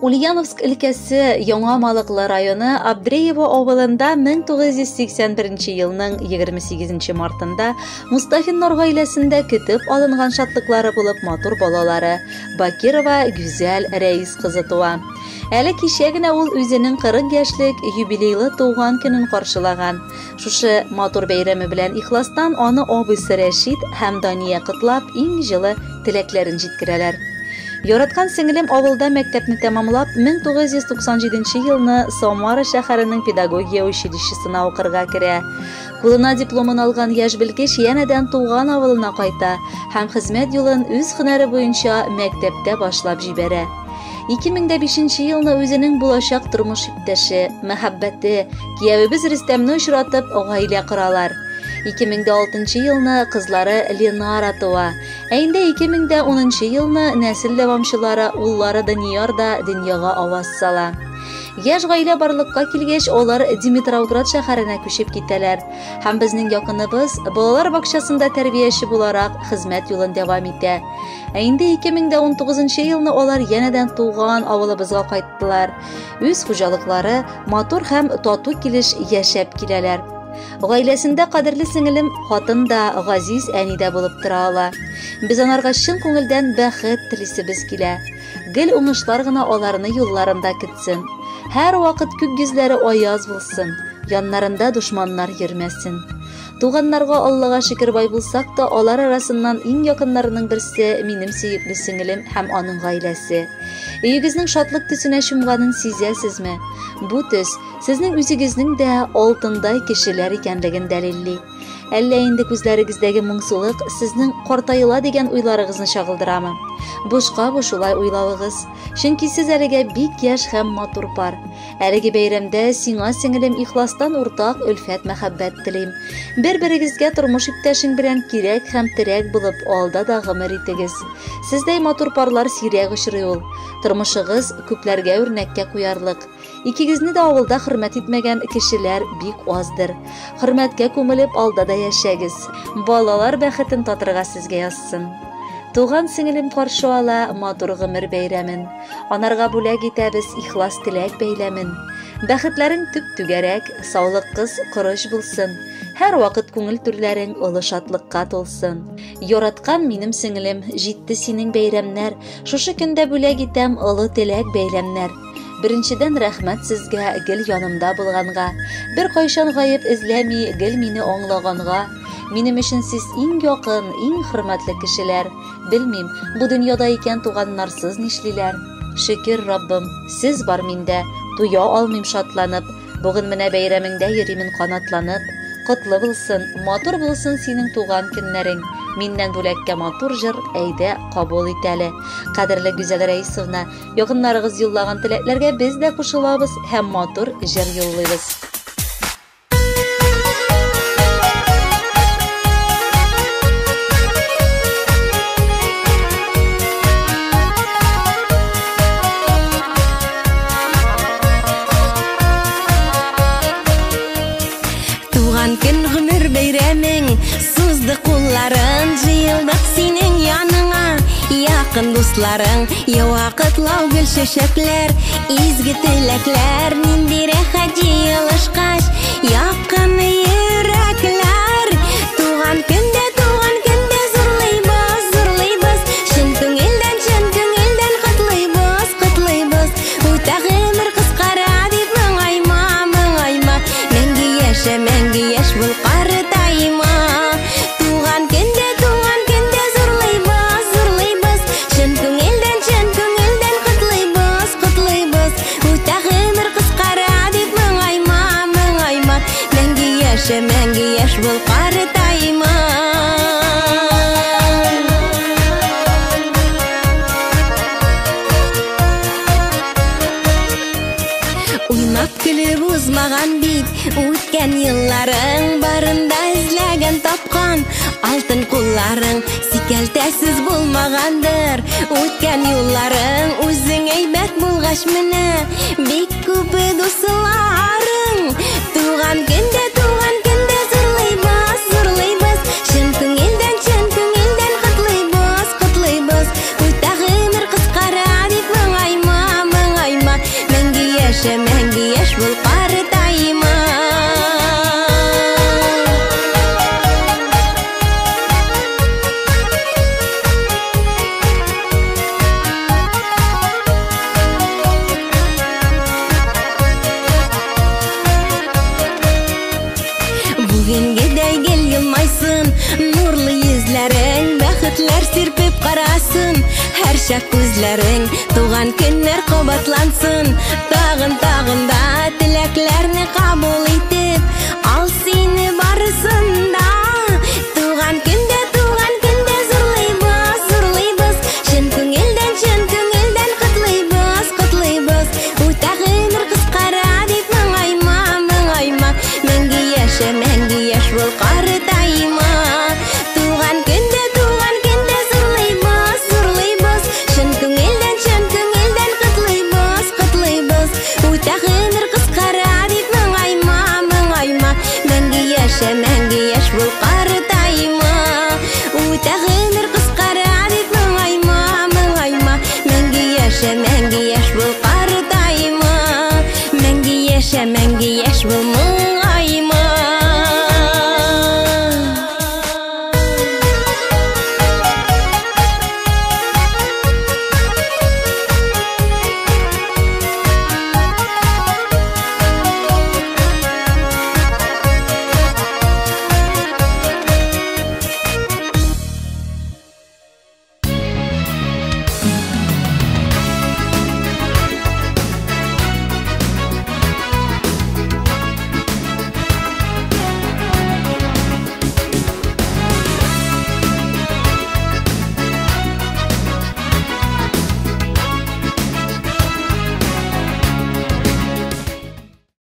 Ульяновск өлкәсе Яңа Малыклы районы Абдреево авылында 1981 елның 28 мартында Мустафиннар гаиләсендә көтеп алынган шатлыклары булып матур балалары Бакирова Гүзәл Рәис кызы туа. Әле кичә генә ул үзенең 40 яшьлек юбилейлы туган көнен каршылаган. Шушы матур бәйрәме белән ихластан аны абыйсы Рәшит һәм Дания котлап, иң җылы теләкләрен җиткерәләр. Яраткан сеңелем авылда мәктәпне тәмамлап, 1997 елны Самара шәһәренең педагогия училищесына укырга керә. Кулына дипломын алган яшь белгеч янәдән туган авылына кайта һәм хезмәт юлын үз һөнәре буенча мәктәптә башлап җибәрә. 2005 елны үзенең булачак тормыш иптәше, мәхәббәте, киявебез Рөстәмне очратып, гаилә коралар. 2006 елны кызлары Ленара туа. Ә инде 2010 елны нәсел дәвамчылары уллары Данияр да дөньяга аваз сала. Яшь гаилә барлыкка килгәч, алар Димитровград шәһәренә күчеп китәләр. Һәм безнең якыныбыз балалар бакчасында тәрбияче буларак хезмәт юлын дәвам итә. Ә инде 2019 елны алар янәдән туган авылыбызга кайттылар. Үз хуҗалыклары матур һәм тату килеш яшәп киләләр. Гаиләсендә кадерле сеңелем хатын да, газиз әни дә булып тора ала. Без анарга чын күңелдән бәхет телисебез килә. Гел уңышлар гына аларны юлларында көтсен. Һәр вакыт күк йөзләре аяз булсын, яннарында дошманнар йөрмәсен. Туганнарга Аллага шөкер бай булсак та, алар арасыннан иң якыннарының берсе минем сөекле сеңелем һәм аның гаиләсе. Өегезнең шатлык төсенә чумганын сизәсезме? Бу төс Сезнең үзегезнең дә алтындай кешеләр икәнлеген дәлилли. Әллә инде күзләрегездәге моңсулык сезнең картаела дигән уйларыгызны чагылдырамы? Бушка бу шулай уйлавыгыз. Чөнки сез әлегә бик яшь һәм матур пар. Әлеге бәйрәмдә сиңа, сеңелем, ихластан уртак өлфәт мәхәббәт телим. Бер-берегезгә тормыш иптәшең белән кирәк һәм терәк булып алда да гомер итегез. Сездәй матур парлар сирәк очрый ул. Тормышыгыз күпләргә үрнәккә куярлык. Икегезне дә авылда хөрмәт итмәгән кешеләр бик аздыр. Хөрмәткә күмелеп алда да яшәгез. Балалар бәхетен татырга сезгә язсын. Туган сеңелем каршы ала матур гомер бәйрәмен. Анарга бүләк итәбез ихлас теләк бәйләмен. Бәхетләрең төп-түгәрәк, саулык кыз корыч булсын. Һәрвакыт күңел түрләрең олы шатлыкка тулсын. Яраткан минем сеңелем, җитте синең бәйрәмнәр. Шушы көндә бүләк итәм олы теләк бәйләмнәр. Беренчедән рәхмәт сезгә гел янымда булганга. Бер кайчан гаеп эзләми, гел мине аңлаганга. Минем өчен сез иң якын, иң хөрмәтле кешеләр. Белмим, бу дөньяда икән туганнарсыз нишлиләр. Шөкер, Раббым, сез бар миндә, туя алмыйм шатланып. Бүген менә бәйрәмеңдә йөримен канатланып. Котлы булсын, матур булсын синең туган көннәрең. Миннән бүләккә матур җыр, әйдә, кабул ит әле. Кадерле Гүзәл Рәисовна, Якыннарыгыз юллаган теләкләргә без дә кушылабыз һәм матур җыр юллыйбыз. Туган көн гомер бәйрәмең Сузды кулларын җыелдык синең яныңа Якын дусларың ява котлау гөл чәчәкләр Изге теләкләр нинди рәхәт җыелышкач Якын йөрәкләр Туган көндә туган көндә зурлыйбыз зурлыйбыз Чын күңелдән чын күңелдән котлыйбыз котлыйбыз Үтә гомер кыскара дип моңайма моңайма Мәңге яшә мәңге яшь бул картайма Туган көндә туган көндә зурлыйбыз зурлыйбыз Чын күңелдән чын күңелдән котлыйбыз котлыйбыз Үтә гомер кыскара дип моңайма моңайма Мәңге яшә мәңге яшь бул картайма Уйнап көлеп узмаган бит үткән елларың барында эзләгән тапкан алтын кулларың сикәлтәсез булмагандыр үткән юлларың үзең әйбәт булгач менә бик күп дусларың туган көндә туган көндә зурлыйбыз зурлыйбыз чын күңелдән чын күңелдән котлыйбыз котлыйбыз үтә гомер кыскара дип моңайма моңайма балачак күзләрең. Туган көннәр кабатлансын, тагын, тагын да теләкләрне кабул итеп, ал сине барысын да. Туган көндә, туган көндә зурлыйбыз, зурлыйбыз, чын күңелдән, чын күңелдән котлыйбыз, котлыйбыз. Үтә гомер кыскара дип моңайма, моңайма, мәңге яшә, мәңге яшь бул, картайма. Туган көндә, туган көндә зурлыйбыз, зурлыйбыз, чын күңелдән, чын күңелдән котлыйбыз, котлыйбыз. Үтә гомер кыскара дип моңайма, моңайма, мәңге яшә, мәңге яшь бул.